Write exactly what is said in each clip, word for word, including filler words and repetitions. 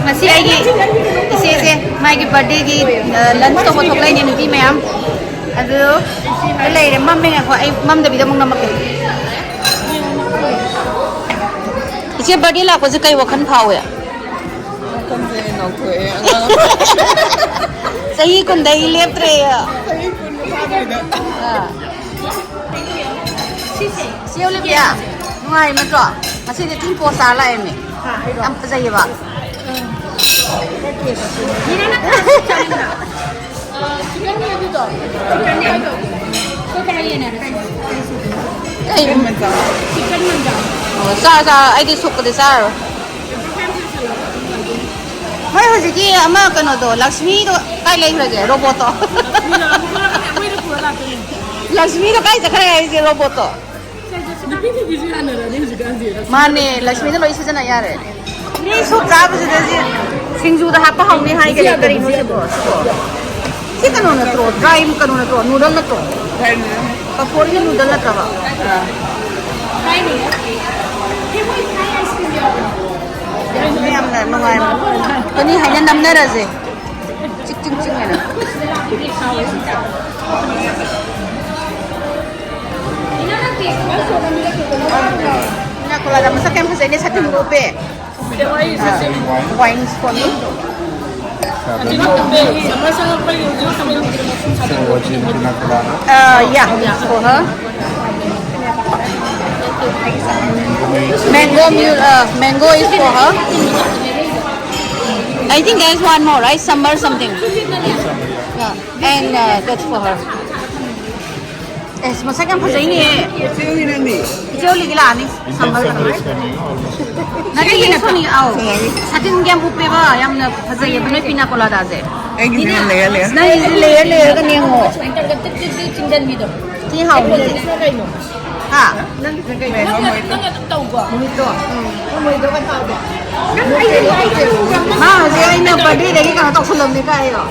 ꯉꯁꯤ ꯑꯩꯒꯤ ꯏꯆꯦꯁꯦ ꯃꯥꯒꯤ ꯕꯥꯔꯗꯦꯒꯤ ꯂꯟꯁ ꯇꯧꯕ ꯊꯣꯛꯂꯛꯏꯅꯦ ꯅꯨꯄꯤ ꯃꯌꯥꯝ꯫ ꯑꯗꯨ ꯂꯩꯔꯦ꯫ ꯃꯝꯃꯦ꯫ ꯉꯥꯏꯈꯣ, ꯑꯩ ꯃꯝꯗꯕꯤꯗ ꯑꯃꯨꯛ ꯅꯝꯃꯛꯀꯦ꯫ ꯏꯆꯦ, ꯕꯥꯔꯗꯦ ꯂꯥꯛꯄꯁꯦ ꯀꯩ ꯋꯥꯈꯜ ꯐꯥꯎꯋꯦ? ꯋꯥꯈꯜꯁꯦ ꯅꯧꯊꯣꯛꯑꯦ꯫ ꯑꯉꯥꯡ ꯆꯍꯤ ꯀꯨꯟꯗꯒꯤ ꯂꯦꯞꯇ꯭ꯔꯦ꯫ ꯆꯍꯤ ꯀꯨꯟ ꯐꯥꯗꯣꯏꯗ꯫ ꯑꯥ꯫ ꯁꯤ ꯑꯣꯂꯤꯕꯤꯌꯥ, ꯅꯨꯡꯉꯥꯏ ꯅꯠꯇ꯭ꯔꯣ? ꯉꯁꯤꯗꯤ ꯊꯤ ꯄꯣꯁ ꯇꯥꯔ ꯂꯥꯛꯑꯦꯃꯤ꯫ ꯌꯥꯝ ꯐꯖꯩꯌꯦꯕ꯫ ꯀꯩ? ꯑꯣ, ꯆꯥ, ꯆꯥ, ꯑꯩꯗꯤ ꯁꯨꯞꯄꯗꯤ ꯆꯥꯔꯔꯣꯏ꯫ ꯍꯣꯏ, ꯍꯧꯖꯤꯛꯀꯤ ꯑꯃ ꯀꯩꯅꯣꯗꯣ, ꯂꯛꯁꯃꯤꯗꯣ ꯀꯥꯏ ꯂꯩꯈ꯭ꯔꯒꯦ? ꯔꯣꯕꯣꯠꯇꯣ꯫ ꯂꯛꯁꯃꯤꯗꯣ ꯀꯥꯏ ꯆꯠꯈ꯭ꯔꯦ ꯍꯥꯏꯁꯦ, ꯔꯣꯕꯣꯠꯇꯣ? ꯅꯨꯄꯤ ꯅꯨꯄꯤꯁꯨ ꯌꯥꯅꯔꯅꯤ ꯍꯧꯖꯤꯛꯀꯥꯟꯁꯦ꯫ ꯃꯥꯅꯦ, ꯂꯛꯁꯃꯤꯅ ꯂꯣꯏ ꯁꯤꯖꯤꯟꯅ ꯌꯥꯔꯦ꯫ ꯃꯤ ꯁꯨꯞ ꯆꯥꯕꯁꯤꯗ ꯁꯤ ꯁꯤꯡꯖꯨꯗ ꯍꯥꯞꯄ ꯍꯥꯎꯅꯤ ꯍꯥꯏꯒꯅꯤ꯫ ꯀꯔꯤꯅꯣ ꯁꯤꯕꯣ? ꯁꯤꯕꯣ? ꯁꯤ ꯀꯩꯅꯣ ꯅꯠꯇ꯭ꯔꯣ? ꯗ꯭ꯔꯥꯏ ꯀꯩꯅꯣ ꯅꯠꯇ꯭ꯔꯣ? ꯅꯨꯗꯜ ꯅꯠꯇ꯭ꯔꯣ? ꯄꯐꯣꯔꯒꯤ ꯅꯨꯗꯜ ꯅꯠꯇ꯭ꯔꯕ? ꯌꯥꯝꯅ ꯅꯨꯡꯉꯥꯏꯕ꯫ ꯀꯅꯤ ꯍꯥꯏꯅ ꯅꯝꯅꯔꯁꯦ꯫ ꯆꯤꯛ ꯆꯤꯡ ꯆꯤꯡ ꯍꯥꯏꯅ꯫ ꯏꯅꯥ ꯀꯣꯂꯥꯗ ꯃꯁꯛ ꯌꯥꯝ ꯐꯖꯩꯅꯦ, ꯁꯥꯇꯤꯟ ꯎꯞꯄꯦ꯫ Wines for me. Uh, yeah, for her. Mango mule, uh, mango is for her. I think there's one more, right? Summer something. Yeah, and uh, that's for her. ꯑꯦꯁ, ꯃꯁꯛ ꯌꯥꯝ ꯐꯖꯩꯅꯦ꯫ ꯏꯆꯦ ꯑꯣꯂꯤꯒꯤ ꯂꯥꯛꯑꯅꯤ꯫ ꯁꯝꯕꯜ ꯀꯩꯅꯣ꯫ ꯅꯠꯇꯦ, ꯌꯦꯡ ꯁꯣꯅꯤ, ꯑꯧ꯫ ꯁꯥꯇꯤꯟ ꯌꯥꯝ ꯎꯞꯄꯦꯕ, ꯌꯥꯝꯅ ꯐꯖꯩꯌꯦꯕ ꯅꯣꯏ ꯄꯤꯅꯥ ꯀꯣꯂꯥꯗꯥꯁꯦ꯫ ꯑꯩꯒꯤꯁꯤꯅ ꯂꯦꯌꯔ ꯂꯦꯌꯔ꯫ ꯅꯪꯒꯤꯁꯦ ꯂꯦꯌꯔ ꯂꯦꯌꯔꯒꯅꯦ ꯌꯦꯡꯉꯣ꯫ ꯁꯨꯃꯥꯏꯅ ꯇꯧꯔꯒ ꯇꯤꯛ ꯇꯤꯛ ꯇꯤꯛ ꯆꯤꯡꯁꯤꯟꯕꯤꯗꯣ꯫ ꯊꯤ ꯍꯥꯎꯅꯤ꯫ ꯀꯩꯅꯣ? ꯍꯥ? ꯅꯪꯒꯤꯁꯤꯅ ꯀꯩꯅꯣ? ꯅꯪ ꯑꯗꯨꯝ ꯇꯧꯀꯣ꯫ ꯃꯣꯍꯤꯇꯣ꯫ ꯎꯝ꯫ ꯃꯣꯍꯤꯇꯣꯒ ꯊꯥꯎꯗꯣ꯫ ꯃꯥ ꯍꯧꯖꯤꯛ ꯑꯩꯅ ꯕꯥꯔꯗꯦꯗꯒꯤ ꯀꯩꯅꯣ ꯇꯧꯁꯜꯂꯝꯅꯤ ꯀꯥꯏꯌꯣ꯫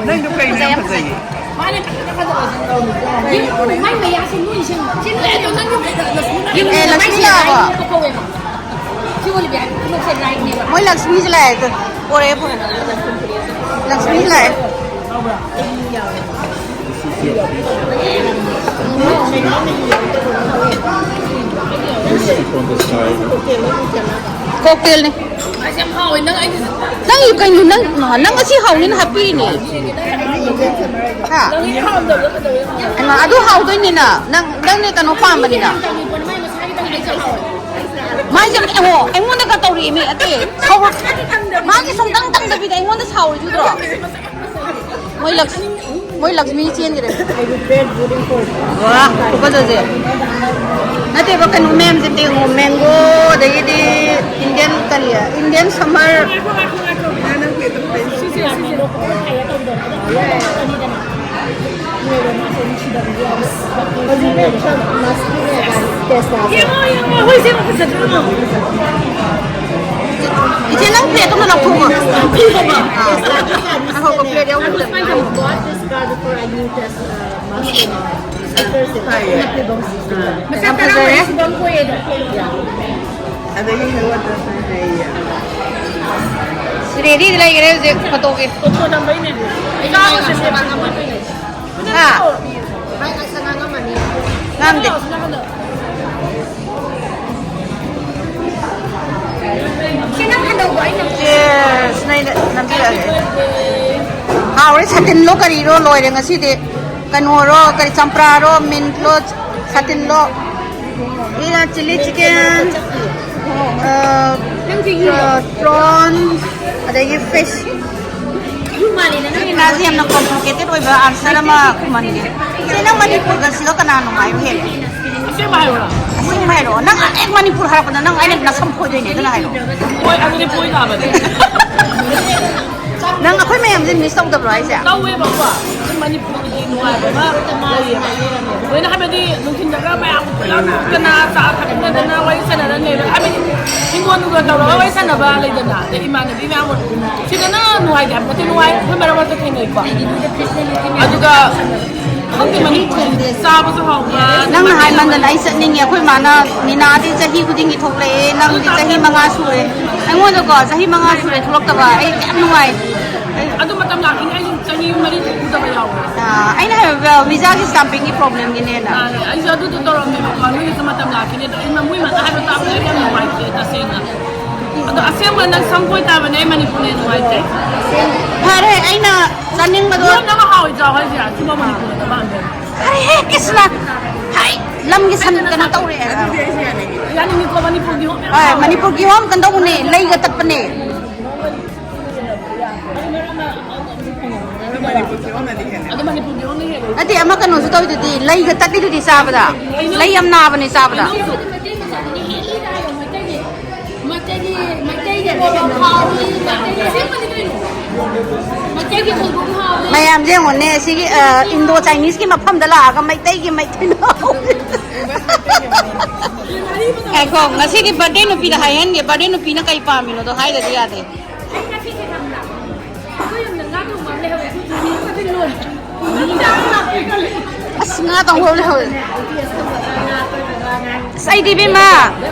ꯅꯪꯗꯣ ꯀꯩꯅꯣ ꯌꯥꯝ ꯐꯖꯩꯌꯦ꯫ ꯃꯥ ꯑꯦ, ꯂꯛꯁꯃꯤ ꯂꯥꯛꯑꯕꯣ? ꯃꯣꯏ ꯂꯛꯁꯃꯤꯁꯨ ꯂꯥꯛꯑꯦ꯫ ꯄꯣꯔꯛꯑꯦ, ꯄꯣꯔꯛꯑꯦ꯫ ꯂꯛꯁꯃꯤ ꯂꯥꯛꯑꯦ꯫ ꯀꯣꯛꯇꯦꯜꯅꯦ꯫ ꯅꯪ ꯀꯩꯅꯣ, ꯅꯪ, ꯅꯪ ꯉꯁꯤ ꯍꯥꯎꯅꯤꯅ ꯍꯥꯞꯄꯤꯔꯤꯅꯦ꯫ ꯍꯥ? ꯍꯩꯃꯥ, ꯑꯗꯨ ꯍꯥꯎꯗꯣꯏꯅꯤꯅ꯫ ꯅꯪ, ꯅꯪꯅꯦ ꯀꯩꯅꯣ ꯄꯥꯝꯕꯅꯤꯅ꯫ ꯃꯥꯏꯁꯦ ꯌꯦꯡꯉꯣ, ꯑꯩꯉꯣꯟꯗꯒ ꯇꯧꯔꯛꯏꯃꯤ꯫ ꯑꯇꯩ ꯁꯥꯎꯔꯛ-, ꯃꯥꯒꯤ ꯁꯨꯝ ꯇꯪ ꯇꯪꯗꯕꯤꯗ ꯑꯩꯉꯣꯟꯗ ꯁꯥꯎꯔꯤꯗꯨꯗ꯭ꯔꯣ? ꯃꯣꯏ ꯂꯛꯁ-, ꯃꯣꯏ ꯂꯛꯁꯃꯤ ꯆꯦꯟꯈ꯭ꯔꯦ꯫ ꯋꯥ, ꯈꯨꯐꯖꯁꯦ꯫ ꯅꯠꯇꯦꯕ, ꯀꯩꯅꯣ ꯃꯌꯥꯝꯁꯦ ꯌꯦꯡꯉꯣ, ꯃꯦꯡꯒꯣ, ꯑꯗꯒꯤꯗꯤ ꯏꯟꯗꯤꯌꯟ ꯀꯔꯤ, ꯏꯟꯗꯤꯌꯟ ꯁꯝꯃꯔ꯫ ꯍꯧꯖꯤꯛꯅꯦ ꯈꯔ ꯃꯁꯂꯤꯅꯦ ꯒꯥꯔꯤ ꯇꯦꯁꯂꯥꯁꯦ꯫ ꯌꯦꯡꯉꯣ, ꯌꯦꯡꯉꯣ, ꯑꯩꯈꯣꯏ ꯁꯦꯝꯕ ꯐꯖꯗ꯭ꯔꯣ? ꯏꯆꯦ, ꯅꯪ ꯄ꯭ꯂꯦꯠ ꯑꯃ ꯂꯧꯊꯣꯛꯑꯣ꯫ ꯑꯥ꯫ ꯉꯥꯏꯈꯣ, plate ꯌꯥꯎꯗꯕꯅꯤ꯫ I bought this car before I knew Tesla, uh, Muslim speakers. ꯌꯥꯝ ꯐꯖꯔꯦ꯫ ꯑꯗꯒꯤ ꯍꯦꯔꯣꯗꯁꯨ ꯍꯩꯌꯦ꯫ ꯔꯦꯗꯤꯗ ꯂꯩꯈꯔꯦ ꯍꯧꯖꯤꯛ ꯐꯣꯇꯣꯒꯤ꯫ ꯍꯥ? ꯉꯥꯡꯗꯦ꯫ Cheers, ꯅꯣꯏꯗ ꯅꯝꯕꯤꯔꯛꯑꯒꯦ꯫ ꯍꯥꯎꯔꯦ, ꯁꯥꯇꯤꯟꯂꯣ ꯀꯔꯤꯔꯣ ꯂꯣꯏꯔꯦ ꯉꯁꯤꯗꯤ꯫ ꯀꯩꯅꯣꯔꯣ, ꯀꯔꯤ, ꯆꯝꯄ꯭ꯔꯥꯔꯣ, ꯃꯤꯟꯠꯂꯣ, ꯁꯥꯇꯤꯟꯂꯣ꯫ ꯁꯤꯅ chilli chicken, ꯑ, prawn, ꯑꯗꯒꯤ fish꯫ ꯀꯥꯁꯦ ꯌꯥꯝꯅ complicated ꯑꯣꯏꯕ answer ꯑꯃ ꯈꯨꯝꯍꯟꯒꯦ꯫ ꯏꯆꯦ, ꯅꯪ ꯃꯅꯤꯄꯨꯔꯒ ꯁꯤꯒ ꯀꯅꯥ ꯅꯨꯡꯉꯥꯏꯕ ꯍꯦꯜꯂꯤ? ꯑꯁꯦꯡꯕ ꯍꯥꯏꯔꯣ? ꯑꯁꯦꯡꯕ ꯍꯥꯏꯔꯛꯑꯣ꯫ ꯅꯪ ꯍꯦꯛ ꯃꯅꯤꯄꯨꯔ ꯍꯥꯏꯔꯛꯄꯗ ꯅꯪ ꯑꯩꯅ ꯅꯁꯝ ꯐꯣꯏꯗꯣꯏꯅꯦ, ꯑꯗꯨꯅ ꯍꯥꯏꯔꯣ꯫ ꯍꯣꯏ, ꯑꯗꯨꯗꯤ ꯐꯣꯏ ꯇꯥꯕꯅꯦ꯫ ꯅꯪ ꯑꯩꯈꯣꯏ ꯃꯌꯥꯝꯁꯦ miss ꯇꯧꯗꯕ꯭ꯔꯣ ꯍꯥꯏꯁꯦ? ꯇꯧꯋꯦꯕꯀꯣ꯫ ꯑꯗꯨꯝ ꯃꯅꯤꯄꯨꯔꯒꯤ ꯅꯨꯡꯉꯥꯏꯕ ꯑꯃ ꯂꯩꯌꯦꯕ꯫ ꯂꯣꯏꯅ ꯍꯥꯏꯕꯗꯤ ꯅꯨꯡꯊꯤꯟꯗꯒ ꯃꯌꯥꯝ ꯄꯨꯂꯞ ꯀꯅꯥ ꯆꯥ ꯊꯛꯃꯤꯟꯅꯗꯅ ꯋꯥꯔꯤ ꯁꯥꯟꯅꯗꯅ ꯂꯩꯕ꯫ ꯍꯥꯏꯕꯗꯤ ꯐꯣꯟꯒ ꯇꯧꯔꯒ ꯋꯥꯔꯤ ꯁꯥꯟꯅꯕ ꯂꯩꯗꯅ, ꯑꯗꯩ ꯏꯃꯥꯟꯅꯕꯤ ꯃꯌꯥꯝ ꯑꯣꯏ-, ꯁꯤꯗꯅ ꯅꯨꯡꯉꯥꯏꯇꯦ ꯍꯥꯏꯕ ꯅꯠꯇꯦ, ꯅꯨꯡꯉꯥꯏ, ꯑꯩꯈꯣꯏ ꯃꯔꯛ ꯃꯔꯛꯇ ꯊꯦꯡꯅꯩꯀꯣ꯫ ꯑꯗꯨꯒ ꯈꯪꯗꯦ, ꯃꯅꯤꯄꯨꯔ ꯆꯥꯕꯁꯨ ꯍꯥꯎꯕ꯫ ꯅꯪꯅ ꯍꯥꯏꯃꯟꯗꯅ ꯑꯩ ꯆꯠꯅꯤꯡꯉꯦ꯫ ꯑꯩꯈꯣꯏ ꯃꯥꯅ, "ꯅꯤꯅꯥꯗꯤ ꯆꯍꯤ ꯈꯨꯗꯤꯡꯒꯤ ꯊꯣꯛꯂꯛꯑꯦ, ꯅꯪꯗꯤ ꯆꯍꯤ ꯃꯉꯥ ꯁꯨꯔꯦ"꯫ ꯑꯩꯉꯣꯟꯗꯀꯣ ꯆꯍꯤ ꯃꯉꯥ ꯁꯨꯔꯦ ꯊꯣꯛꯂꯛꯇꯕ, ꯑꯩ ꯌꯥꯝ ꯅꯨꯡꯉꯥꯏ꯫ ꯑꯗꯨ ꯃꯇꯝ ꯂꯥꯛꯈꯤꯅꯤ, ꯑꯩꯁꯨ ꯆꯍꯤ ꯃꯔꯤ ꯎꯗꯕ ꯌꯥꯎꯋꯦ꯫ ꯑꯥ, ꯑꯩꯅ ꯍꯥꯏꯕ ꯚꯤꯖꯥꯒꯤ stampingꯒꯤ problemꯒꯤꯅꯦꯅ꯫ ꯃꯥꯅꯦ, ꯑꯩꯁꯨ ꯑꯗꯨꯗꯣ ꯇꯧꯔꯝꯃꯦꯕꯀꯣ, ꯅꯣꯏꯒꯤꯁꯨ ꯃꯇꯝ ꯂꯥꯛꯈꯤꯅꯤ꯫ ꯑꯗꯣ ꯑꯩꯅ ꯃꯣꯏ ꯃꯥꯅ ꯍꯥꯏꯕ ꯇꯥꯕꯗ ꯑꯩ ꯌꯥꯝ ꯅꯨꯡꯉꯥꯏꯇꯦ ꯇꯁꯦꯡꯅ꯫ ꯑꯗꯣ ꯑꯁꯦꯡꯕ ꯅꯪ ꯁꯝ ꯀꯣꯏ ꯇꯥꯕꯅꯦ, ꯑꯩ ꯃꯅꯤꯄꯨꯔꯅ ꯅꯨꯡꯉꯥꯏꯇꯦ꯫ ꯐꯔꯦ, ꯑꯩꯅ ꯆꯥꯅꯤꯡꯕꯗꯣ꯫ ꯅꯪ ꯍꯥꯎꯏ ꯆꯥꯎ ꯍꯥꯏꯁꯦ, ꯁꯤꯐꯥꯎ ꯃꯅꯤꯄꯨꯔꯗ ꯄꯥꯝꯗꯦ꯫ ꯐꯔꯦꯍꯦ, ꯀ꯭ꯔꯤꯁꯅ꯫ ꯍꯥꯏ, ꯂꯝꯒꯤ ꯁꯟ ꯀꯩꯅꯣ ꯇꯧꯔꯦ꯫ ꯑꯗꯨꯗꯤ ꯑꯩꯁꯨ ꯌꯥꯅꯤꯡꯉꯤ꯫ ꯌꯥꯅꯤꯡꯉꯤꯀꯣ, ꯃꯅꯤꯄꯨꯔꯒꯤ ꯍꯣꯝ ꯌꯥꯝ ꯍꯣꯏ, ꯍꯥꯎꯋꯦ꯫ ꯃꯅꯤꯄꯨꯔꯒꯤ ꯍꯣꯝ ꯀꯝꯗꯧꯕꯅꯦ, ꯂꯩꯒ ꯇꯠꯄꯅꯦ꯫ ꯑꯗꯨ ꯃꯅꯤꯄꯨꯔꯒꯤ ꯍꯣꯝꯅꯗꯤ ꯍꯦꯜꯂꯦ꯫ ꯑꯗꯨ ꯃꯅꯤꯄꯨꯔꯒꯤ ꯍꯣꯝꯅ ꯍꯦꯜꯂꯦ꯫ ꯅꯠꯇꯦ, ꯑꯃ ꯀꯩꯅꯣꯁꯨ ꯇꯧꯋꯤꯗꯨꯗꯤ, ꯂꯩꯒ ꯇꯠꯂꯤꯗꯨꯗꯤ ꯆꯥꯕꯗ꯫ ꯂꯩ ꯌꯥꯝ ꯅꯥꯕꯅꯦ ꯆꯥꯕꯗ꯫ ꯃꯩꯇꯩ ꯃꯆꯥꯗꯨꯅ ꯍꯦꯜꯂꯤ ꯍꯥꯏꯌꯣ, ꯃꯩꯇꯩꯒꯤ꯫ ꯃꯩꯇꯩꯒꯤ, ꯃꯩꯇꯩꯒꯤ ꯍꯥꯎꯕꯅꯤ, ꯃꯩꯇꯩꯒꯤ ꯑꯁꯦꯡꯕꯅꯤ ꯀꯩꯅꯣ꯫ ꯃꯩꯇꯩꯒꯤ ꯊꯣꯡꯕꯕꯨ ꯍꯥꯎꯕꯅꯤ꯫ ꯃꯌꯥꯝꯁꯦ ꯌꯦꯡꯉꯣꯅꯦ, ꯁꯤꯒꯤ, ꯑ, Indo Chineseꯀꯤ ꯃꯐꯝꯗ ꯂꯥꯛꯑꯒ ꯃꯩꯇꯩꯒꯤ ꯃꯩꯇꯩꯅ ꯍꯥꯎꯋꯦ꯫ ꯉꯥꯏꯈꯣ, ꯉꯁꯤꯒꯤ birthday ꯅꯨꯄꯤꯗ ꯍꯥꯏꯍꯟꯒꯦ, birthday ꯅꯨꯄꯤꯅ ꯀꯩ ꯄꯥꯝꯃꯤꯅꯣꯗꯣ ꯍꯥꯏꯗꯗꯤ ꯌꯥꯗꯦ꯫ ꯑꯩ ꯉꯁꯤꯁꯦ ꯈꯪꯕ꯭ꯔꯥ? ꯑꯩꯈꯣꯏ ꯌꯨꯝꯗ ꯉꯥ ꯊꯣꯡꯕ ꯑꯃ ꯂꯩꯍꯧꯋꯦ, ꯑꯗꯨ ꯆꯥꯅꯤꯡꯉꯦ꯫ ꯑꯁ, ꯉꯥ ꯊꯣꯡꯕ ꯑꯃ ꯂꯩꯍꯧꯋꯦ꯫ ꯑꯁ, ꯑꯩꯗꯤ ꯏꯕꯦꯝꯃ,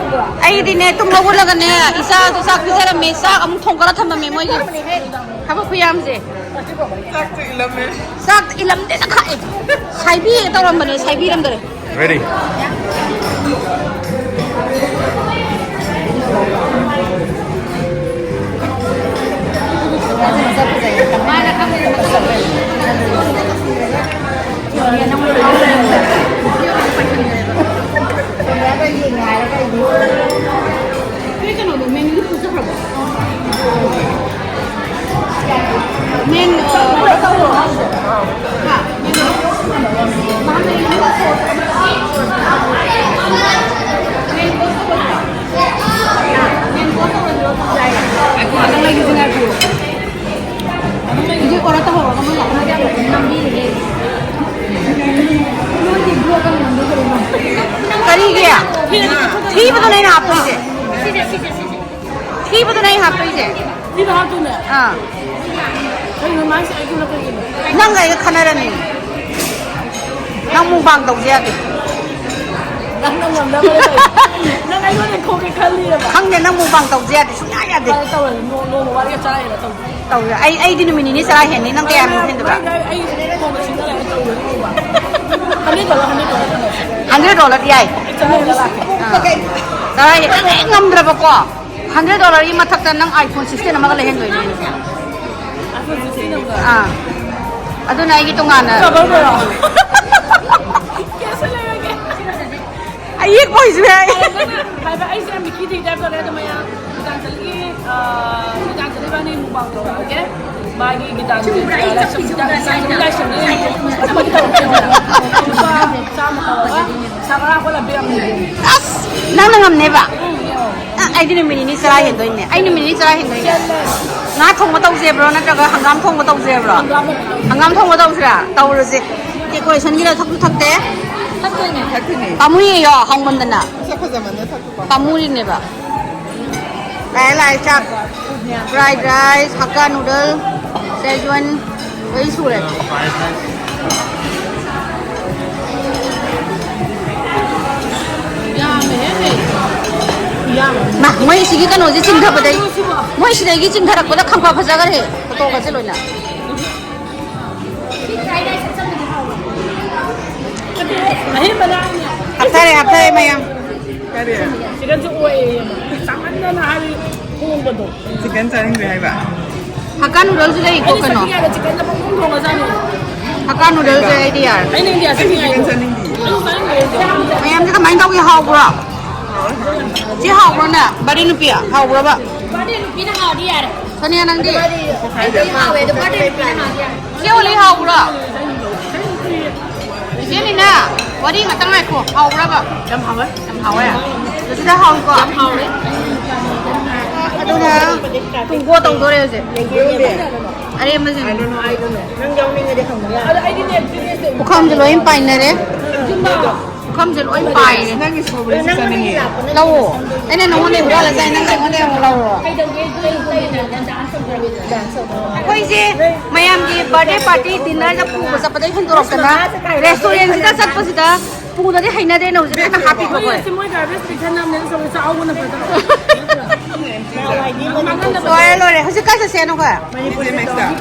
ꯑꯩꯗꯤꯅꯦ, ꯇꯨꯝ ꯍꯧꯒꯠꯂꯒꯅꯦ, ꯏꯆꯥꯗꯣ ꯆꯥꯛ ꯄꯤꯖꯔꯝꯃꯦ, ꯆꯥꯛ ꯑꯃꯨꯛ ꯊꯣꯡꯒꯠꯂ ꯊꯝꯃꯝꯃꯦ ꯃꯣꯏꯒꯤ꯫ ꯊꯕꯛ ꯈꯨꯌꯥꯝꯁꯦ꯫ ꯆꯥꯛꯇ ꯏꯜꯂꯝꯃꯦ꯫ ꯆꯥꯛꯇ ꯏꯜꯂꯝꯗꯦꯅ ꯈꯥꯛꯑꯦ꯫ ꯁꯥꯏꯕꯤꯒꯦ ꯇꯧꯔꯝꯕꯅꯦ, ꯁꯥꯏꯕꯤꯔꯝꯗꯔꯦ꯫ Ready? ꯅꯣꯏ ꯀꯩꯅꯣꯗꯣ ꯃꯦꯅꯨꯗꯣ ꯄꯨꯖꯈ꯭ꯔꯕꯣ? ꯃꯦꯟ, ꯑ, ꯍꯥ? ꯃꯦꯟ ꯀꯣꯔꯁ ꯇꯧꯕꯗꯣ? ꯌꯥꯏꯌꯦ꯫ ꯉꯥꯛꯈꯣ, ꯅꯪ ꯂꯩꯒꯤꯁꯤ ꯉꯥꯏꯈꯣ꯫ ꯍꯧꯖꯤꯛ order ꯇꯧꯍꯧꯔꯒ ꯃꯣꯏ ꯂꯥꯛꯑꯀꯥꯟꯗ ꯅꯝꯕꯤꯔꯒꯦ꯫ ꯀꯔꯤꯒꯤ? ꯊꯤꯕꯗꯨꯅꯦ ꯑꯩꯅ ꯍꯥꯞꯇꯣꯏꯁꯦ꯫ ꯁꯤꯁꯦ, ꯁꯤꯁꯦ, ꯁꯤꯁꯦ꯫ ꯊꯤꯕꯗꯨꯅ ꯑꯩ ꯍꯥꯞꯇꯣꯏꯁꯦ꯫ ꯊꯤꯕ ꯍꯥꯞꯇꯣꯏꯅꯦ? ꯑꯥ꯫ ꯀꯩꯅꯣ ꯃꯥꯏꯁꯦ ꯑꯩꯒꯤ ꯀꯩꯒꯤꯅꯣ? ꯅꯪꯒ ꯑꯩꯒ ꯈꯟꯅꯔꯅꯤ꯫ ꯅꯪ ꯃꯨꯛꯕꯥꯡ ꯇꯧꯁꯦ ꯌꯥꯗꯦ꯫ ꯅꯪꯅ ꯉꯝꯅꯕ ꯇꯧ-, ꯅꯪ ꯑꯩꯉꯣꯟꯗ ꯈꯣꯝꯒꯦ ꯈꯜꯂꯤꯔꯕ? ꯈꯪꯗꯦ, ꯅꯪ ꯃꯨꯛꯕꯥꯡ ꯇꯧꯁꯦ ꯌꯥꯗꯦ, ꯁꯨꯡꯌꯥ ꯌꯥꯗꯦ꯫ ꯐꯔꯦ, ꯇꯧꯔꯁꯤ꯫ ꯅꯣ-, ꯅꯣꯡꯃ ꯋꯥꯔꯤ ꯆꯥꯔ ꯍꯦꯟꯅ ꯇꯧꯁꯤ꯫ ꯇꯧꯁꯦ꯫ ꯑꯩ, ꯑꯩꯗꯤ ꯅꯨꯃꯤꯠ ꯅꯤꯅꯤ ꯆꯔꯥ ꯍꯦꯟꯅꯤ, ꯅꯪ ꯀꯌꯥꯝ ꯍꯦꯟꯗꯣꯏꯕ? ꯑꯩ, ꯑꯩ, ꯑꯩ ꯈꯣꯝꯒ ꯁꯤꯡꯅꯔꯒ ꯇꯧꯔꯁꯤ ꯅꯣꯡꯃ꯫ Hundred dollar, hundred dollar. Hundred ꯗꯣꯂꯔꯗꯤ ꯌꯥꯏ꯫ ꯑꯥ꯫ ꯆꯔꯥ ꯍꯦꯟꯅ ꯉꯝꯗ꯭ꯔꯕꯀꯣ꯫ ꯍꯟꯗ꯭ꯔꯦꯠ ꯗꯣꯂꯔꯒꯤ ꯃꯊꯛꯇ ꯅꯪ iPhone sixteen ꯑꯃꯒ ꯂꯩꯍꯟꯗꯣꯏꯅꯦ ꯑꯩꯅ꯫ ꯑꯥ꯫ ꯑꯗꯨꯅ ꯑꯩꯒꯤ ꯇꯣꯉꯥꯟꯅ ꯀꯌꯥ ꯂꯩꯔꯒꯦ? ꯑꯌꯦꯛꯄ ꯑꯣꯏꯁꯨ ꯌꯥꯏ꯫ ꯍꯥꯏꯕ ꯑꯩꯁꯦ ꯌꯥꯝ ꯃꯤꯈꯤ ꯊꯤꯡ ꯇꯥꯏꯞ ꯇꯧꯔꯦ ꯑꯗꯣ ꯃꯌꯥꯝ ꯒꯤꯇꯥꯟꯖꯂꯤꯒꯤ, ꯑꯥ, ꯒꯤꯇꯥꯟꯖꯂꯤ ꯏꯕꯥꯅꯤ ꯃꯨꯛꯕꯥꯡ ꯇꯧꯔꯛꯑꯒꯦ꯫ ꯃꯥꯒꯤ ꯒꯤꯇꯥꯟꯖꯂꯤ ꯂꯥꯏꯁꯝ-, ꯒꯤꯇꯥꯟꯖꯂꯤ ꯂꯥꯏꯁꯝꯗ ꯌꯦꯡꯉꯦ꯫ ꯑꯗꯨꯃꯗꯤ ꯇꯧꯔꯛꯇꯦ꯫ ꯂꯨꯄꯥ ꯆꯥꯝꯃ ꯇꯧꯔꯒ ꯁꯥ ꯉꯥ ꯀꯣꯜꯂ ꯄꯤꯔꯝꯃꯦ꯫ ꯑꯁ! ꯅꯪꯅ ꯉꯝꯅꯦꯕ? ꯑ, ꯑꯩꯗꯤ ꯅꯨꯃꯤꯠ ꯅꯤꯅꯤ ꯆꯔꯥ ꯍꯦꯟꯗꯣꯏꯅꯦ꯫ ꯑꯩ ꯅꯨꯃꯤꯠ ꯅꯤꯅꯤ ꯆꯔꯥ ꯍꯦꯟꯗꯣꯏꯅꯦ꯫ ꯉꯥ ꯊꯣꯡꯕ ꯇꯧꯁꯦꯕ꯭ꯔꯣ ꯅꯠꯇ꯭ꯔꯒ ꯍꯪꯒꯥꯝ ꯊꯣꯡꯕ ꯇꯧꯁꯦꯕ꯭ꯔꯣ? ꯍꯪꯒꯥꯝ ꯊꯣꯡꯕ ꯇꯧꯁꯤꯔꯥ? ꯇꯧꯔꯁꯦ꯫ Decorationꯒꯤꯔ ꯊꯛꯁꯨ ꯊꯛꯇꯦ? ꯊꯛꯇꯣꯏꯅꯦ꯫ ꯊꯛꯇꯣꯏꯅꯦ꯫ ꯄꯥꯝꯃꯨꯏꯌꯦ ꯍꯥꯎꯃꯟꯗꯅ꯫ ꯃꯁꯛ ꯐꯖꯃꯟꯗꯅ ꯊꯛꯄ ꯄꯥꯝꯃꯨꯏ꯫ ꯄꯥꯝꯃꯨꯔꯤꯅꯦꯕ꯫ ꯂꯥꯛꯑꯦ, ꯂꯥꯛꯑꯦ, ꯆꯥꯛ꯫ Fried rice, Hakka noodle, Szechuan, ꯂꯣꯏ ꯁꯨꯔꯦ꯫ ꯌꯥꯝꯃꯦꯍꯦ꯫ ꯌꯥꯝꯃꯦ꯫ ꯃꯥ, ꯃꯣꯏ ꯁꯤꯒꯤ ꯀꯩꯅꯣꯁꯦ ꯆꯤꯡꯊꯕꯗꯩ, ꯃꯣꯏ ꯁꯤꯗꯒꯤ ꯆꯤꯡꯊꯔꯛꯄꯗ ꯈꯪꯐ ꯐꯖꯈ꯭ꯔꯦ꯫ ꯐꯣꯇꯣꯒꯁꯦ ꯂꯣꯏꯅ꯫ ꯍꯥꯞꯊꯔꯦ, ꯍꯥꯞꯊꯔꯦ ꯃꯌꯥꯝ꯫ ꯀꯔꯤ? ꯆꯤꯛꯀꯟꯁꯨ ꯑꯣꯏꯌꯦ, ꯆꯥꯃꯟꯗꯅ ꯍꯥꯏꯗꯤ ꯍꯣꯡꯕꯗꯣ꯫ ꯆꯤꯛꯀꯟ ꯆꯥꯅꯤꯡꯗ꯭ꯔꯦ ꯍꯥꯏꯕ? ꯍꯛꯀꯥ ꯅꯨꯗꯜꯁꯨ ꯂꯩꯀꯣ ꯑꯩꯗꯤ ꯀꯩꯅꯣ꯫ ꯆꯠꯈꯤꯒꯦ ꯍꯥꯏꯔ ꯆꯤꯛꯀꯟꯗ ꯄꯪꯊꯣꯡ ꯊꯣꯡꯉ ꯆꯥꯅꯤ꯫ ꯍꯛꯀꯥ ꯅꯨꯗꯜꯁꯦ ꯑꯩꯗꯤ ꯌꯥꯔꯦ꯫ ꯑꯩꯅ ꯏꯟꯗꯤꯌꯥ ꯆꯠꯈꯤꯉꯥꯏꯗꯣ꯫ ꯆꯤꯛꯀꯟ ꯆꯥꯅꯤꯡꯗꯦ꯫ ꯑꯩꯁꯨ ꯆꯥꯅꯤꯡꯗ꯭ꯔꯦ ꯑꯗꯣ꯫ ꯃꯌꯥꯝꯁꯦ ꯀꯃꯥꯏꯅ ꯇꯧꯒꯦ? ꯍꯥꯎꯕ꯭ꯔꯣ? ꯁꯤ ꯍꯥꯎꯕ꯭ꯔꯣꯅꯦ? ꯕꯥꯔꯤ ꯅꯨꯄꯤ, ꯍꯥꯎꯕ꯭ꯔꯕ? ꯕꯥꯔꯤ ꯅꯨꯄꯤꯅ ꯍꯥꯎꯔꯗꯤ ꯌꯥꯔꯦ꯫ ꯁꯣꯅꯤꯌꯥ, ꯅꯪꯗꯤ? ꯑꯩꯗꯤ ꯍꯥꯎꯋꯦ ꯑꯗꯣ ꯕꯥꯔꯤ ꯅꯨꯄꯤꯅ ꯍꯥꯎꯔꯗꯤ ꯌꯥꯔꯦ꯫ ꯏꯆꯦ ꯑꯣꯂꯤ ꯍꯥꯎꯕ꯭ꯔꯣ? ꯏꯆꯦ ꯂꯤꯅꯥ, ꯋꯥꯔꯤ ꯉꯥꯛꯇꯪ ꯉꯥꯏꯈꯣ꯫ ꯍꯥꯎꯕ꯭ꯔꯕ? ꯌꯥꯝ ꯍꯥꯎꯋꯦ꯫ ꯌꯥꯝ ꯍꯥꯎꯋꯦ? ꯖꯣꯁꯤꯗ ꯍꯥꯎꯏꯀꯣ? ꯌꯥꯝ ꯍꯥꯎꯋꯦ꯫ ꯑꯗꯨꯅ ꯇꯨꯡꯒꯣ ꯇꯧꯗꯣꯔꯦ ꯍꯧꯖꯤꯛ꯫ ꯑꯔꯦꯝꯕꯁꯤꯡ꯫ ꯅꯪ ꯌꯥꯎꯅꯤꯡꯉꯗꯤ ꯍꯪꯕ ꯌꯥꯏ꯫ ꯄꯨꯈꯝꯁꯨ ꯂꯣꯏ ꯄꯥꯏꯅꯔꯦ꯫ ꯃꯐꯝꯁꯦ ꯂꯣꯏ ꯄꯥꯏꯔꯦ꯫ ꯅꯪꯒꯤ strawberry ꯁꯦ ꯆꯥꯅꯤꯡꯉꯦ꯫ ꯂꯧꯑꯣ꯫ ꯑꯩꯅ ꯅꯉꯣꯟꯗ ꯍꯨꯔꯥꯜꯂ ꯆꯥꯏ, ꯅꯪ ꯑꯩꯉꯣꯟꯗ ꯑꯃꯨꯛ ꯂꯧꯔꯣ꯫ ꯑꯩꯈꯣꯏꯁꯦ ꯃꯌꯥꯝꯒꯤ birthday party dinner ꯗ ꯄꯨꯕ ꯆꯠꯄꯗꯒꯤ ꯍꯦꯟꯗꯣꯔꯛꯇꯅ restaurant ꯁꯤꯗ ꯆꯠꯄꯁꯤꯗ ꯄꯨꯅꯗꯤ ꯍꯩꯅꯗꯦꯅ ꯍꯧꯖꯤꯛ ꯀꯟꯅ ꯍꯥꯞꯄꯤꯕ ꯑꯩꯈꯣꯏ꯫ ꯃꯣꯏ garbage ꯄꯤꯛꯊꯟꯅꯕꯅꯦ, ꯑꯆꯧꯕ ꯆꯥꯎꯕꯅ ꯐꯗ꯭ꯔꯣ? ꯂꯣꯏꯔꯦ, ꯂꯣꯏꯔꯦ꯫ ꯍꯧꯖꯤꯛ ꯀꯥꯏ ꯆꯠꯁꯦ ꯍꯥꯏꯅꯣ ꯑꯩꯈꯣꯏ?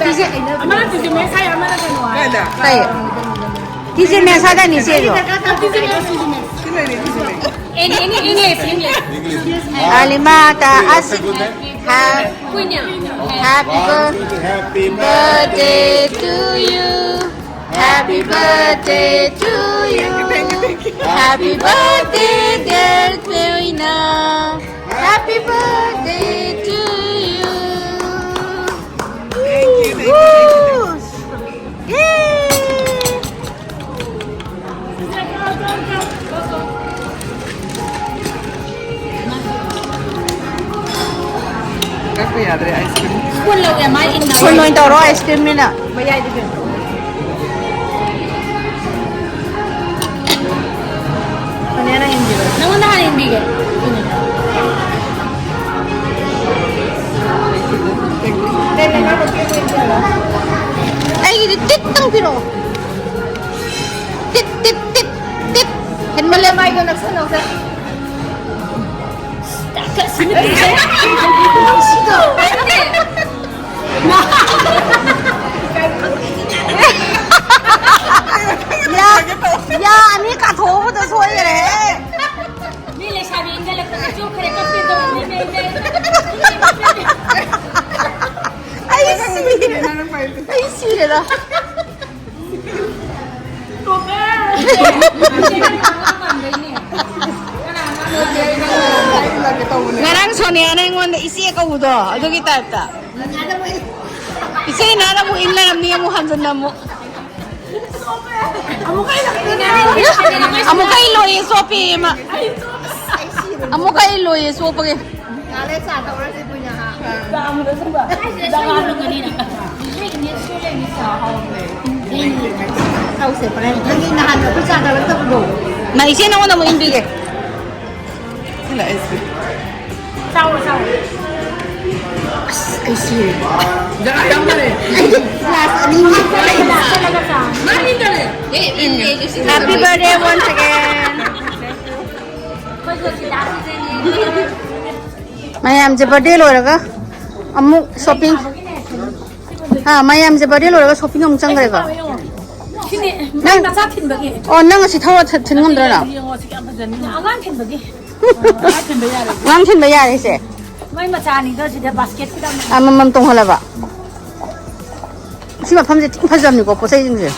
ꯇꯤꯖꯦ ꯑꯃꯅ ꯇꯤꯖꯦ ꯃꯦꯁ ꯍꯥꯏ, ꯑꯃꯅ ꯀꯩꯅꯣ ꯍꯥꯏ꯫ ꯀꯥꯏꯗ? ꯀꯩ? ꯇꯤꯖꯦ ꯃꯦꯁ ꯍꯥꯏꯗꯥꯏꯅꯦ ꯏꯆꯦꯁꯨ? ꯇꯤꯖꯦ ꯃꯦꯁ, ꯇꯤꯖꯦ ꯃꯦꯁ꯫ ꯁꯤ ꯂꯩꯔꯦ, ꯇꯤꯖꯦ ꯃꯦꯁ꯫ English, English, English. English. Alima ta asi. Ha-, happy bir-, Happy birthday to you. Happy birthday to you. Happy birthday, dear Lina. Happy birthday to you. Thank you, thank you, thank you. Woo! Yay! ꯀꯛꯄ ꯌꯥꯗ꯭ꯔꯦ ice cream꯫ Spoon ꯂꯧꯒꯦ, ꯃꯥ ꯏꯟꯅꯕ꯫ Spoon ꯑꯣꯏꯅ ꯇꯧꯔꯣ, ice cream ꯅꯤꯅ꯫ ꯃꯌꯥꯏꯗ ꯄꯤꯔꯛꯑꯣ꯫ ꯁꯣꯅꯤꯌꯥꯅ ꯏꯟꯕꯤꯔꯣ꯫ ꯅꯪꯉꯣꯟꯗ ꯍꯥꯟꯅ ꯏꯟꯕꯤꯒꯦ꯫ ꯑꯩꯒꯤꯗꯤ ꯇꯤꯠꯇꯪ ꯄꯤꯔꯛꯑꯣ꯫ ꯇꯤꯠ, ꯇꯤꯠ, ꯇꯤꯠ, ꯇꯤꯠ꯫ ꯍꯦꯟꯃꯜꯂꯦ꯫ ꯃꯥꯏꯗꯣ ꯅꯛꯁꯟꯅꯧꯁꯦ꯫ ꯌꯥ, ꯌꯥ ꯑꯅꯤ ꯀꯥꯊꯣꯛꯎꯕꯗ ꯁꯣꯏꯈꯔꯦ꯫ ꯃꯤ ꯂꯩꯁꯥꯕꯤ ꯏꯟꯈꯠꯂꯛꯄꯗ ꯆꯣꯛꯈ꯭ꯔꯦ, ꯀꯞꯄꯦ ꯇꯧꯔꯝꯃꯤ ꯃꯌꯥꯝꯁꯦ꯫ ꯑꯩ ꯁꯤꯔꯦ꯫ ꯑꯩ ꯁꯤꯔꯦꯗ꯫ ꯉꯔꯥꯡ ꯁꯣꯅꯤꯌꯥꯅ ꯑꯩꯉꯣꯟꯗ ꯏꯆꯦ ꯀꯧꯕꯗꯣ ꯑꯗꯨꯒꯤ type ꯇ꯫ ꯏꯆꯦꯅ ꯑꯃꯨꯛ ꯏꯟ ꯂꯩꯔꯝꯅꯤ, ꯑꯃꯨꯛ ꯍꯟꯖꯟꯅ ꯑꯃꯨꯛ꯫ ꯑꯃꯨꯛꯀ ꯏꯜꯂꯣꯏꯌꯦ ꯆꯣꯞꯄꯦ ꯃꯥ꯫ ꯑꯃꯨꯛꯀ ꯏꯜꯂꯣꯏꯌꯦ ꯆꯣꯞꯄꯒꯤ꯫ ꯇꯧꯁꯦ ꯐꯔꯦ꯫ ꯅꯪꯒꯤ ꯅꯍꯥꯟ ꯑꯩꯈꯣꯏ ꯆꯥ ꯊꯛꯂꯛꯇꯕꯗꯣ꯫ ꯃꯥ ꯏꯆꯦ ꯅꯉꯣꯟꯗ ꯑꯃꯨꯛ ꯏꯟꯕꯤꯒꯦ꯫ ꯁꯤ ꯂꯥꯛꯑꯦ, ꯁꯤ꯫ ꯆꯥꯎꯔꯣ, ꯆꯥꯎꯔꯣ꯫ ꯑꯁ, ꯑꯩ ꯁꯤꯔꯦ꯫ ꯖꯒꯥ ꯌꯥꯝ ꯂꯩꯔꯦ꯫ ꯀ꯭ꯂꯥꯁ ꯑꯅꯤ ꯆꯠꯂꯒ ꯆꯥꯎ꯫ ꯃꯥ ꯏꯟꯗꯔꯦ꯫ ꯑꯦ, ꯏꯟꯗꯦ, ꯑꯩꯁꯨ ꯁꯤ Happy birthday once again. ꯑꯩꯈꯣꯏꯁꯨ ꯁꯤꯗ ꯁꯤꯖꯟꯅꯦ꯫ ꯃꯌꯥꯝꯁꯦ ꯕꯥꯔꯗꯦ ꯂꯣꯏꯔꯒ ꯑꯃꯨꯛ ꯁꯣꯄꯤꯡ꯫ ꯑꯥ, ꯃꯌꯥꯝꯁꯦ ꯕꯥꯔꯗꯦ ꯂꯣꯏꯔꯒ ꯁꯣꯄꯤꯡ ꯑꯃꯨꯛ ꯆꯪꯈ꯭ꯔꯦꯀꯣ꯫ ꯁꯤꯅꯦ, ꯅꯪ ꯃꯆꯥ ꯊꯤꯟꯕꯒꯤ꯫ ꯑꯣ, ꯅꯪ ꯑꯁꯤ ꯊꯧꯔ ꯊ-, ꯊꯤꯟ ꯉꯝꯗꯣꯏꯔꯣ? ꯌꯦꯡꯉꯣ, ꯁꯤ ꯀꯌꯥꯝ ꯐꯖꯅꯤ꯫ ꯑꯉꯥꯡ ꯊꯤꯟꯕꯒꯤ꯫ ꯑꯉꯥꯡ ꯊꯤꯟꯕ ꯌꯥꯔꯦ ꯏꯆꯦ꯫ ꯃꯥꯏ ꯃꯆꯥꯅꯤꯗꯣ ꯁꯤꯗ ꯕꯥꯁꯀꯦꯠꯁꯤꯗ ꯑꯃ꯫ ꯑꯃꯃꯝ ꯇꯣꯡꯍꯜꯂꯕ꯫ ꯁꯤ ꯃꯐꯝꯁꯦ ꯊꯤ ꯐꯖꯕꯅꯤꯀꯣ, ꯄꯣꯠ ꯆꯩꯁꯤꯡꯁꯦ꯫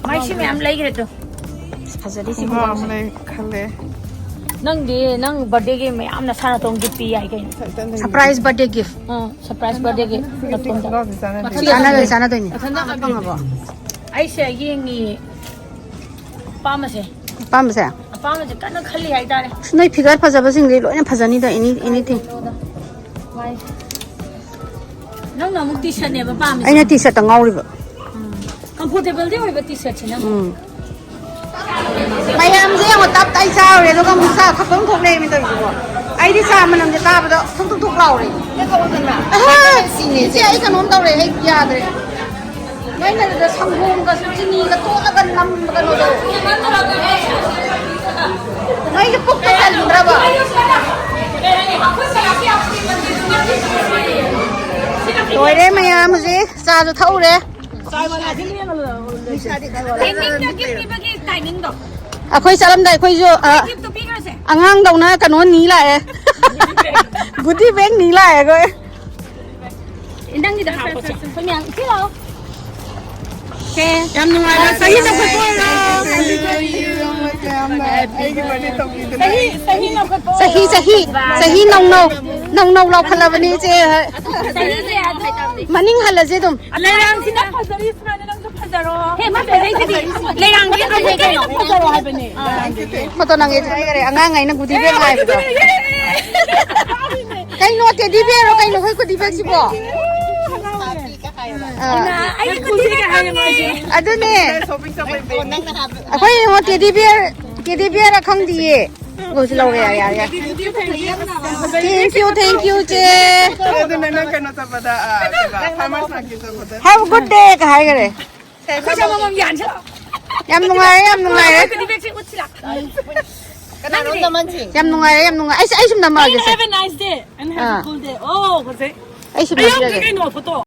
ꯃꯥꯏ ꯁꯤ ꯃꯌꯥꯝ ꯂꯩꯈ꯭ꯔꯦ ꯇꯨ꯫ ꯑꯁ, ꯐꯖꯔꯤ ꯁꯤ ꯈꯣꯡꯒ꯭ꯔꯥꯎ ꯑꯃ ꯈꯣꯡꯒ꯭ꯔꯥꯎꯁꯦ꯫ ꯂꯩ ꯈꯜꯂꯦ꯫ ꯅꯪꯗꯤ ꯅꯪ ꯕꯥꯔꯗꯦꯒꯤ ꯃꯌꯥꯝ ꯅꯁꯥ ꯅꯇꯣꯝꯒꯤ ꯄꯤ ꯌꯥꯏ ꯀꯩꯅꯣ꯫ ꯁꯔꯄ꯭ꯔꯥꯏꯁ ꯕꯥꯔꯗꯦ ꯒꯤꯐ꯫ ꯑꯥ, ꯁꯔꯄ꯭ꯔꯥꯏꯁ ꯕꯥꯔꯗꯦꯒꯤ ꯅꯇꯣꯝꯗ꯫ ꯈꯣꯡꯒ꯭ꯔꯥꯎꯁꯦ ꯆꯥꯟꯅꯗꯦ꯫ ꯁꯤ ꯆꯥꯟꯅꯔꯦ, ꯆꯥꯟꯅꯗꯣꯏꯅꯤ꯫ ꯐꯪꯉꯕꯣ? ꯑꯩꯁꯦ ꯌꯦꯡꯉꯤ꯫ ꯑꯄꯥꯝꯕꯁꯦ꯫ ꯑꯄꯥꯝꯕꯁꯦ? ꯑꯄꯥꯝꯕꯁꯦ ꯀꯟꯅ ꯈꯜꯂꯤ ꯍꯥꯏꯇꯥꯔꯦ꯫ ꯑꯁ, ꯅꯣꯏ ꯐꯤꯒꯔ ꯐꯖꯕꯁꯤꯡꯗꯤ ꯂꯣꯏꯅ ꯐꯖꯅꯤꯗ, ꯑꯦꯅꯤ, ꯑꯦꯅꯤꯊꯤꯡ꯫ ꯅꯪꯅ ꯑꯃꯨꯛ ꯇꯤ ꯁꯔꯠꯅꯦꯕ ꯄꯥꯝꯃꯤꯁꯦ꯫ ꯑꯩꯅ ꯇꯤ ꯁꯔꯠꯇ ꯉꯥꯎꯔꯤꯕ꯫ ꯎꯝ꯫ ꯀꯝꯐꯣꯔꯇꯦꯕꯜꯗꯤ ꯑꯣꯏꯕ ꯇꯤ ꯁꯔꯠꯁꯦ ꯅꯪ꯫ ꯎꯝ꯫ ꯃꯌꯥꯝꯁꯦ ꯌꯦꯡꯉꯣ, ꯇꯞ ꯇꯥꯏ ꯆꯥꯔꯨꯔꯦ, ꯑꯗꯨꯒ ꯑꯃꯨꯛ ꯆꯥ ꯈꯛꯇ ꯑꯃꯨꯛ ꯊꯣꯛ ꯂꯩꯔꯝꯃꯤ ꯇꯧꯔꯤꯁꯤꯕꯣ꯫ ꯑꯩꯗꯤ ꯆꯥ ꯃꯅꯝꯁꯦ ꯇꯥꯕꯗ ꯊꯨꯛ ꯊꯨꯛ ꯊꯨꯛ ꯂꯥꯎꯔꯦ꯫ ꯑꯍꯥ! ꯁꯤꯅꯦ ꯏꯆꯦ, ꯑꯩ ꯀꯩꯅꯣꯝ ꯇꯧꯔꯦ, ꯑꯩ ꯌꯥꯗ꯭ꯔꯦ꯫ ꯅꯣꯏꯅ ꯑꯗꯨꯗ ꯁꯪꯒꯣꯝꯒꯁꯨ ꯆꯤꯅꯤꯒ ꯇꯣꯠꯂꯒ ꯅꯝꯕ ꯀꯩꯅꯣꯗꯣ꯫ ꯅꯣꯏꯒꯤ ꯄꯨꯛꯇ ꯆꯟꯗ꯭ꯔꯕ? ꯂꯣꯏꯔꯦ ꯃꯌꯥꯝ, ꯍꯧꯖꯤꯛ ꯆꯥꯁꯨ ꯊꯛꯎꯔꯦ꯫ ꯇꯥꯏꯃꯤꯡꯗ ꯒꯤꯐ ꯄꯤꯕꯒꯤ ꯇꯥꯏꯃꯤꯡꯗꯣ꯫ ꯑꯩꯈꯣꯏ ꯆꯠꯂꯝꯗꯥꯏ ꯑꯩꯈꯣꯏꯁꯨ, ꯑ, ꯒꯤꯐꯇꯣ ꯄꯤꯈ꯭ꯔꯁꯦ꯫ ꯑꯉꯥꯡꯗꯧꯅ ꯀꯩꯅꯣ ꯅꯤ ꯂꯥꯛꯑꯦ꯫ ꯒꯨꯗꯤ ꯕꯦꯒ ꯅꯤ ꯂꯥꯛꯑꯦ ꯑꯩꯈꯣꯏ꯫ ꯅꯪꯒꯤꯗ ꯍꯥꯞꯄꯁꯦ꯫ ꯑꯩꯈꯣꯏ ꯃꯌꯥꯝ ꯏꯆꯦ ꯂꯥꯛꯑꯣ꯫ ꯁꯦ꯫ ꯌꯥꯝ ꯅꯨꯡꯉꯥꯏꯕ ꯆꯍꯤ ꯆꯥꯎꯈꯠꯄ ꯑꯣꯏꯔꯣ꯫ Thank you, thank you so much, ꯃꯌꯥꯝꯅ ꯑꯩꯒꯤ ꯕꯥꯔꯗꯦ ꯇꯧꯕꯤꯗꯅ꯫ ꯆꯍꯤ, ꯆꯍꯤ ꯆꯍꯤ, ꯆꯍꯤ ꯅꯧꯅꯧ, ꯅꯧꯅꯧ ꯂꯥꯎꯈꯠꯂꯕꯅꯤ ꯏꯆꯦ꯫ ꯆꯍꯤꯁꯦ ꯑꯗꯨꯝ ꯃꯅꯤꯡ ꯍꯜꯂꯁꯦ ꯑꯗꯨꯝ꯫ ꯂꯩꯔꯥꯡꯁꯤꯅ ꯐꯖꯔꯤ, ꯁꯨꯃꯥꯏꯅ ꯅꯪꯁꯨ ꯐꯖꯔꯣ꯫ ꯍꯦ, ꯃꯥ ꯐꯖꯩꯁꯤꯗꯤ꯫ ꯂꯩꯔꯥꯡꯁꯤꯅ ꯐꯖꯩ ꯀꯩꯅꯣ꯫ ꯐꯖꯔꯣ ꯍꯥꯏꯕꯅꯦ꯫ ꯐꯣꯇꯣ ꯅꯪꯒꯦ ꯍꯥꯏꯈꯔꯦ, ꯑꯉꯥꯡ ꯑꯩꯅ ꯒꯨꯗꯤ ꯕꯦꯒ ꯍꯥꯏꯕꯗꯣ꯫ ꯀꯩꯅꯣ, ꯇꯦꯗꯤ ꯕꯤꯌꯔꯔꯣ ꯀꯩꯅꯣ ꯑꯩꯈꯣꯏ ꯈꯨꯗꯤ ꯕꯦꯛꯁꯤꯕꯣ? ꯑꯥ, ꯑꯗꯨꯅꯦ꯫ ꯑꯩꯈꯣꯏ ꯌꯦꯡꯉꯣ, ꯇꯦꯗꯤ ꯕꯤꯌꯔ, ꯇꯦꯗꯤ ꯕꯤꯌꯔ ꯈꯪꯗꯤꯌꯦ꯫ ꯑꯣ, ꯁꯤ ꯂꯧꯔꯦ, ꯌꯥꯔꯦ, ꯌꯥꯔꯦ, ꯌꯥꯔꯦ꯫ Thank you, thank you, ꯆꯦ꯫ ꯑꯗꯨꯅ ꯅꯪ ꯀꯩꯅꯣ ꯆꯠꯄꯗ, ꯑ, ꯀꯩꯕ, farmers market ꯆꯠꯄꯗ꯫ Have a good day ꯀ ꯍꯥꯏꯈꯔꯦ꯫ ꯑꯩꯈꯣꯏꯁꯨ ꯑꯃꯃꯝ ꯌꯥꯟꯁꯤ ꯂꯥꯛꯑꯣ꯫ ꯌꯥꯝ ꯅꯨꯡꯉꯥꯏꯔꯦ, ꯌꯥꯝ ꯅꯨꯡꯉꯥꯏꯔꯦ꯫ ꯑꯩꯈꯣꯏ ꯀꯦꯗꯤ ꯕꯦꯒꯁꯦ ꯎꯠꯁꯤ ꯂꯥꯛꯑꯣ꯫ ꯀꯅꯥꯅꯣ ꯅꯃꯟꯁꯤ? ꯌꯥꯝ ꯅꯨꯡꯉꯥꯏꯔꯦ, ꯌꯥꯝ ꯅꯨꯡꯉꯥꯏ꯫ ꯑꯩꯁꯨ, ꯑꯩ ꯁꯨꯝ ꯅꯝꯃꯛꯑꯒꯦꯁꯦ꯫ Have a nice day and have a ah. Cool day. ꯑꯣ, ꯐꯖꯩ꯫ ꯑꯩ ꯁꯨꯝ ꯑꯩ ꯌꯥꯎꯗꯦ ꯅꯝꯖꯔꯒꯦ꯫ ꯀꯩꯅꯣ, ꯐꯣꯇꯣ꯫